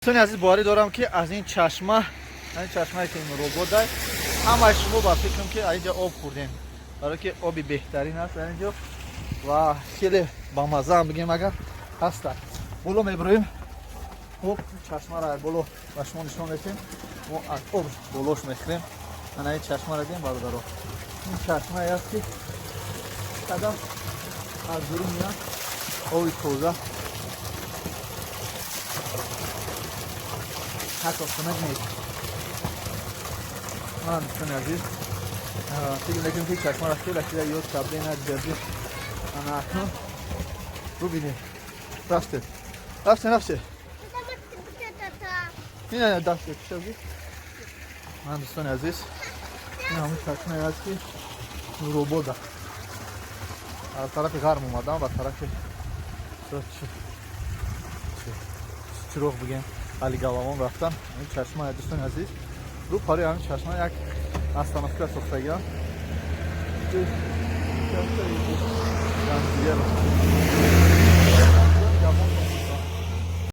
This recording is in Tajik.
Дӯстони азиз, боварӣ дорам, ки аз ин чашма, аз ин чашмае ки Нурободай, ҳамаи шумо ба фикрам, ки аз инҷа об хӯрдем, барое ки оби беҳтарин аст дар инҷо ва хеле бамазаам бигем агар ҳаста. Боло мебироем. Хуб, чашмаро боло ба шумо нишон медиҳем. Мо аз об болош мехӯрем. Ана ин чашмаро дидем, бародаро. Ин чашмае аст, ки қадам аз дуру меяд оби тоза, ҳатто хунак нест. Ман, дӯстони азиз, фикр мекунем, ки чашмаро хеле хеле ёд кардем, ҷади. Ана акнун бубинед. Рафтем, рафтем, рафтем. Ина даст пешаги. Ман, дӯстони азиз, ин ҳамун чашмае аст, ки Нуробода. Аз тарафи ғарб омадам ба тарафи чироғ бигем, Алигалавон рафтан. Ин чашма, дӯстони азиз, рӯ парои ҳамин чашма як остановка сохтагиам.